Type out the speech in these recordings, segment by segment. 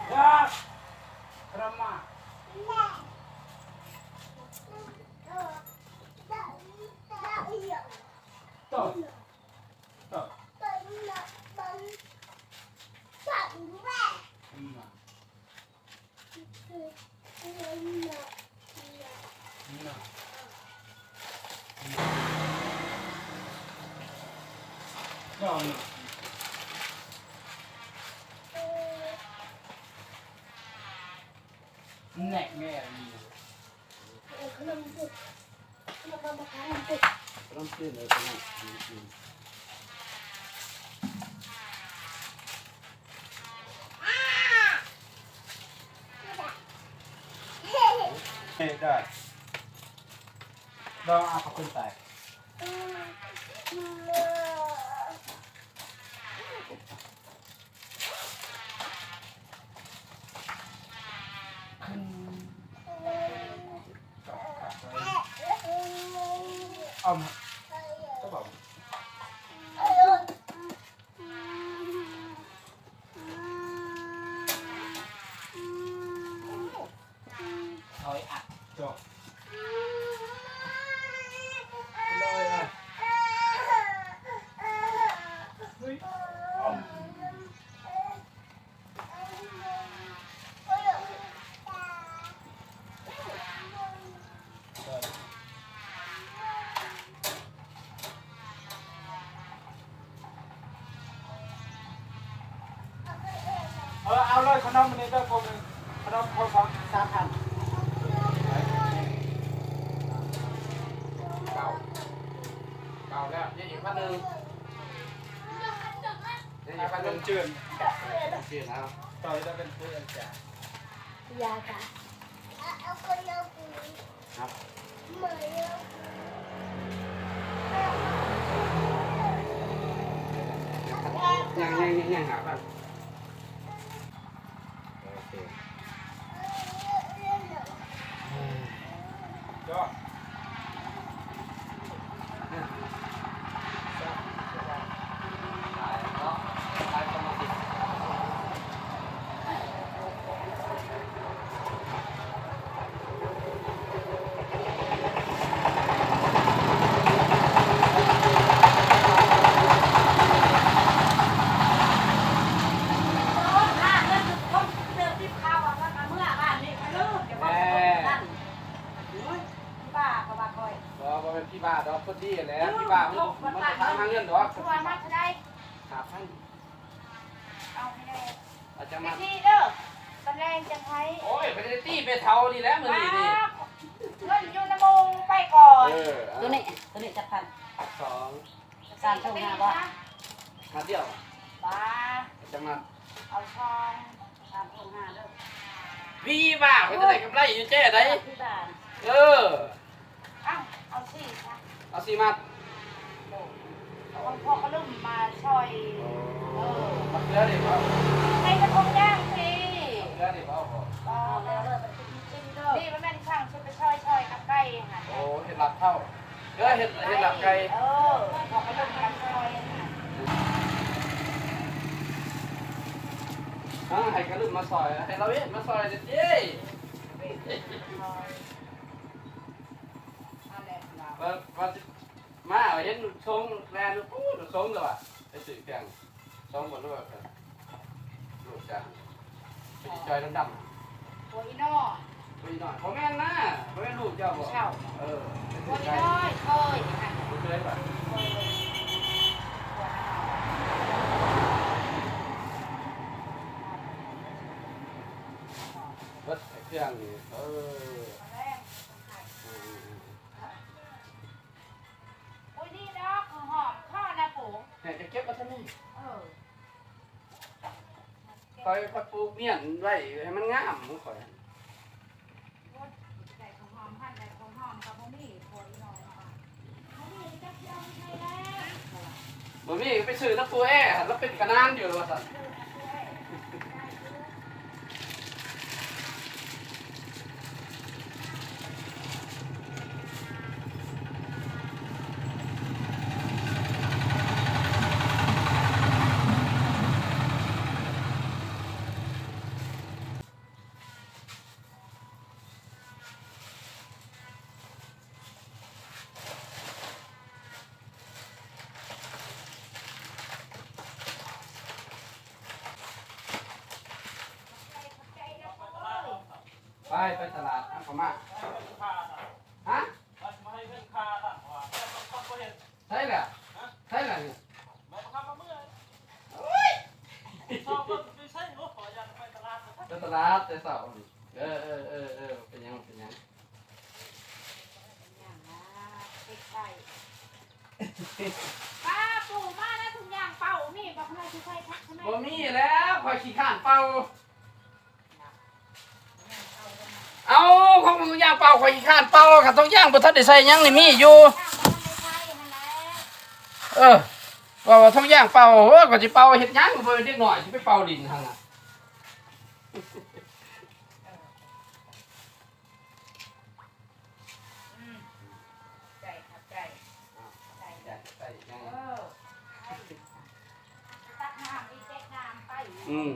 Gas! Krama! Stop! Stop! Krama! Hey, Dad. ລອງເອົາເຂົ້າໄປໃສ່. ເອົາມາ ກໍບອກ ເອົາໄອ້ອັດ ຈອກ ເລີຍ ອາ ເຮີ້ຍ. ເອີ ເອົາເລີຍ ຂະໜົມອັນນີ້ເດີ ພວກນີ້ ຂະໜົມຄົນສອງ ສາມພັນ. ເກົ້າ ເກົ້າແລ້ວ ຍັງອີກພັນໜຶ່ງ. ເປັນຫຍັງ ເປັນເຈື່ອນ ເປັນເຈື່ອນເອົາ ຕໍ່ໄດ້ເປັນຜູ້ອາຈານ ຢາກະ ຍັງ ຍັງ ຍັງ ຍັງຫາພັນ. ໂອເຄ ຈອດ. ບ້າ ເຂົາວ່າຂ້ອຍ ບໍ່ ບໍ່ແມ່ນຜີບ້າດອກ ຄົນດີຫັ້ນແຫຼະ. ຜີບ້າມັນ ມັນບໍ່ຖາມຫາເງິນດອກ. ເຂົາວ່າມັດເທົ່າໃດ? ຫ້າພັນ. ເອົາໃຫ້ແດ່ ເອົາຈັກມັດ? ໄປດີເດີ ຕອນແລງຈັ່ງໃຫ້. ໂອ້ຍ ໄປໄດ້ຕີແມ່ເຖົ້ານີ້ແຫຼະ ມື້ນີ້ນີ້ ເງິນຢູ່ນຳໝູ່ ໄປກ່ອນ. ເອີ ເອົາ ໂຕນີ້ ໂຕນີ້ຈັກພັນ? ສອງ ສາມ ສອງ ຫ້າ ບໍ່? ມັດດຽວ ບ້າ ເອົາຈັກມັດ? ເອົາສອງ ສາມ ສອງ ຫ້າ ເດີ. ຜີບ້າ ຂ້ອຍຈະໄດ້ກຳໄລຢູ່ແຈ້ໃດ໋. ເອີ ເອົາ ເອົາສີ່ຊະ ເອົາສີ່ມັດ. ໂດຍ ເອົາຂອງພໍ່ກະລຸມມາຊ່ອຍ. ໂອ້ ເອີ ບັກເກືອເດ້ບໍ່? ໃຫ້ມັນຄົບຢ່າງສິ ບັກເກືອເດ້ບໍ່? ບໍ່ ບໍ່ ບໍ່ໄດ້ກິນເດີ ນີ້ມັນແມ່ນສັ່ງຊຸດໄປຊ່ອຍ ຊ່ອຍກັບໄກ່ຫັ້ນ. ໂອ້ ເຮັດລາບເທົ້າ ເອີ ເຮັດ ເຮັດລາບໄກ່. ເອີ ຂອງກະລຸມມາຊ່ອຍ. ເອີ ໃຫ້ກະລຸມມາຊ່ອຍ ໃຫ້ລາວເຮັດມາຊ່ອຍເດ້. ວ່າ ວ່າຊິມາເຫັນຊົງແລ່ນ ໂອ້ ຊົງແລ້ວວ່າ ໄປຊື້ເຄື່ອງ ຊົງບໍ່ຮູ້ວ່າ ລູກຈາ ໄປຈ່ອຍດຳໆ. ໂອ້ຍ ອີນ້ອຍ ໂອ້ຍ ອີນ້ອຍ ບໍ່ແມ່ນນະ ບໍ່ແມ່ນລູກເຈົ້າບໍ່? ເຈົ້າ ເອີ ໂອ້ຍ ອີນ້ອຍ ເຄີຍ ເຄີຍບໍ່? ເບິດເຄື່ອງນີ້ ເອີ. ໂອ້ຍ ນີ້ດອກ ຫອມຄໍນະປູ ໃຫ້ໄປເກັບມາທາງນີ້. ເອີ ຂ້ອຍ ຂ້ອຍປູກມຽນໄວ້ໃຫ້ມັນງາມຂອງຂ້ອຍ. ໂອ້ຍ ໄດ້ຂອງຫອມຫັ້ນ ໄດ້ຂອງຫອມກໍບໍ່ມີ ໂອ້ຍ ນ້ອງວ່າ ບໍ່ມີ ໄປຈັກເທື່ອໃຫ້ແລ້ວ. ບໍ່ມີ ໄປຊື້ນຳປູແອ ລາວເປັນກະນານຢູ່ວ່າຊັ້ນ. ເ ໄປ ໄປຕະຫຼາດນຳເຂົ້າມາ. ຮະ? ໃສລະ? ໃສລະນີ້? ໂອ້ຍ ໄປຕະຫຼາດແຕ່ເຊົ້າ. ເອີ ເອີ ເອີ ເອີ ເປັນຫຍັງ ເປັນຫຍັງ? ປ້າ ປູມານະ ຖົງຢາງເປົ່າມີບໍ່? ຂ້ານ້ອຍຊິໃສ່ຜັກ ຂ້ານ້ອຍ ບໍ່ມີແລ້ວ ຂ້ອຍຂີ້ຄ້ານເປົ່າ. ເອົາ ຂອງຖົງຢາງເປົ່າ ຂ້ອຍຂີ້ຄ້ານເປົ່າ. ຄັນຖົງຢາງບໍ່ທັນໄດ້ໃສ່ຫຍັງນີ້ມີຢູ່. ເອີ ວ່າ ວ່າຖົງຢາງເປົ່າ ເອີ ຂ້ອຍຊິເປົ່າເຮັດຫຍັງ? ບໍ່ເປັນເດັກນ້ອຍຊິໄປເປົ່າດິນຫັ້ນນະ. ອືມ ຂອບໃຈ ຂອບໃຈ ຂອບໃຈເດີ. ເອີ ໄປ ຕັກນ້ຳອີກ ແຈກນ້ຳໄປ. ອືມ.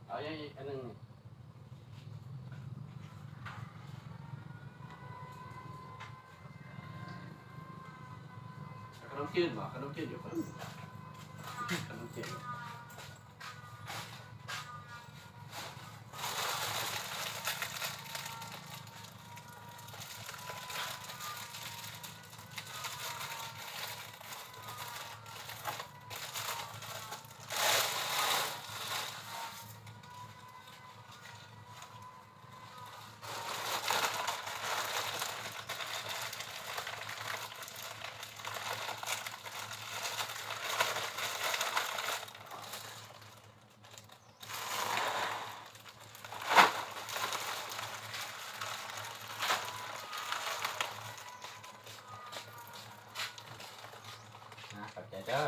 ເອົາຫຍັງອີກອັນໜຶ່ງ? ເອົາຂະໜົມຈີນບໍ່? ຂະໜົມຈີນຢູ່ ຂະໜົມຈີນ. ອ່າ ຂອບໃຈເດີ.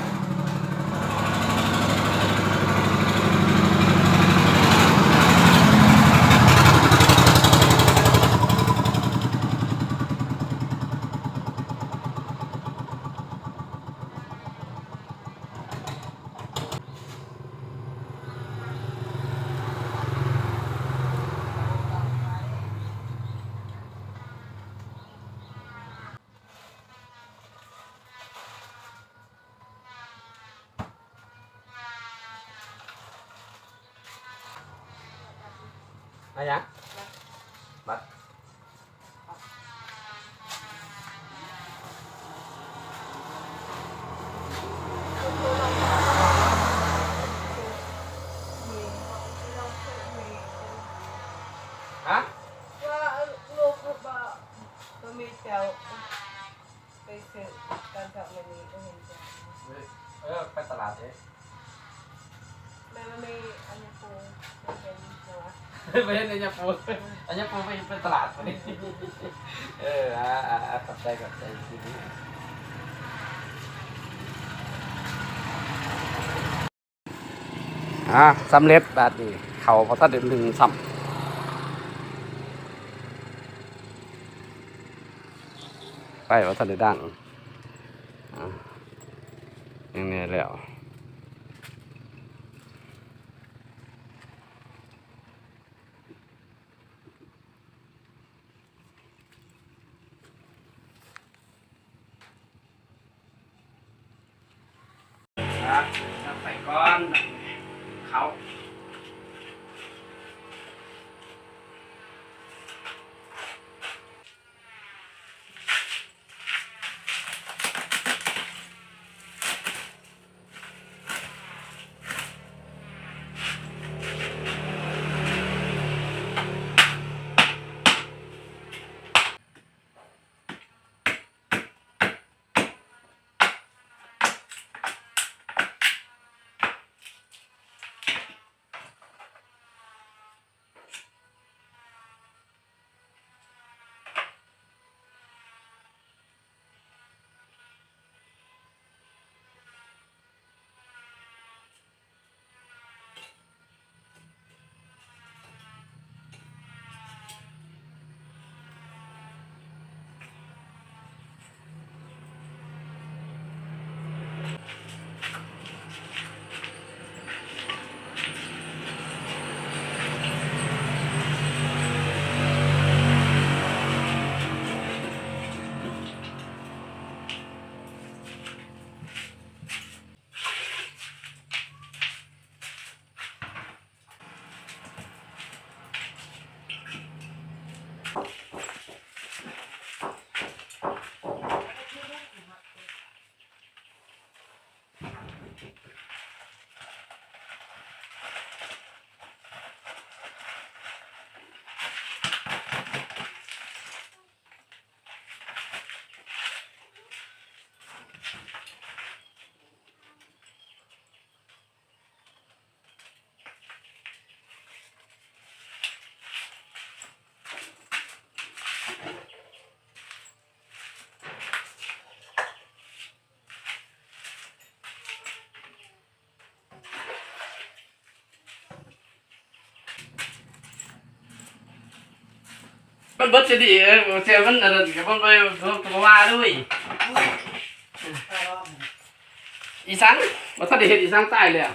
ເ ອາຫຍັງ? ບັດ ຮະ? ວ່າເອີ ລູກເຂົາບອກ ບໍ່ມີເຈົ້າ ໄປຊື້ຕອນເຊົ້າມື້ນີ້ບໍ່ເຫັນເຈົ້າ. ເອີ ໄປຕະຫຼາດເດ້. ແມ່ນ ມັນມີອັນຍາປູ ບໍ່ເຫັນເນາະ. ບໍ່ເຫັນອັນຍາປູ ອັນຍາປູໄປ ໄປຕະຫຼາດພຸ້ນ. ເອີ ອາ ອາ ອາ ຂອບໃຈ ຂອບໃຈ. ອາ ສຳເລັດບາດນີ້ ເຂົ້າບໍ່ທັນໄດ້ໜຶ້ງຊ້ຳ ໄຟບໍ່ທັນໄດ້ດັງ. ອາ ຍັງແນ່ແລ້ວ. ໄປກ່ອນ ເຂົ້າ. ມັນເບິດຊິດີ ເອີ ເສຍມັນອັນນັ້ນກໍບໍ່ໄດ້ ກໍບໍ່ວ່າເລີຍ. ອີສັງ ບໍ່ທັນໄດ້ເຮັດ ອີສັງຕາຍແລ້ວ.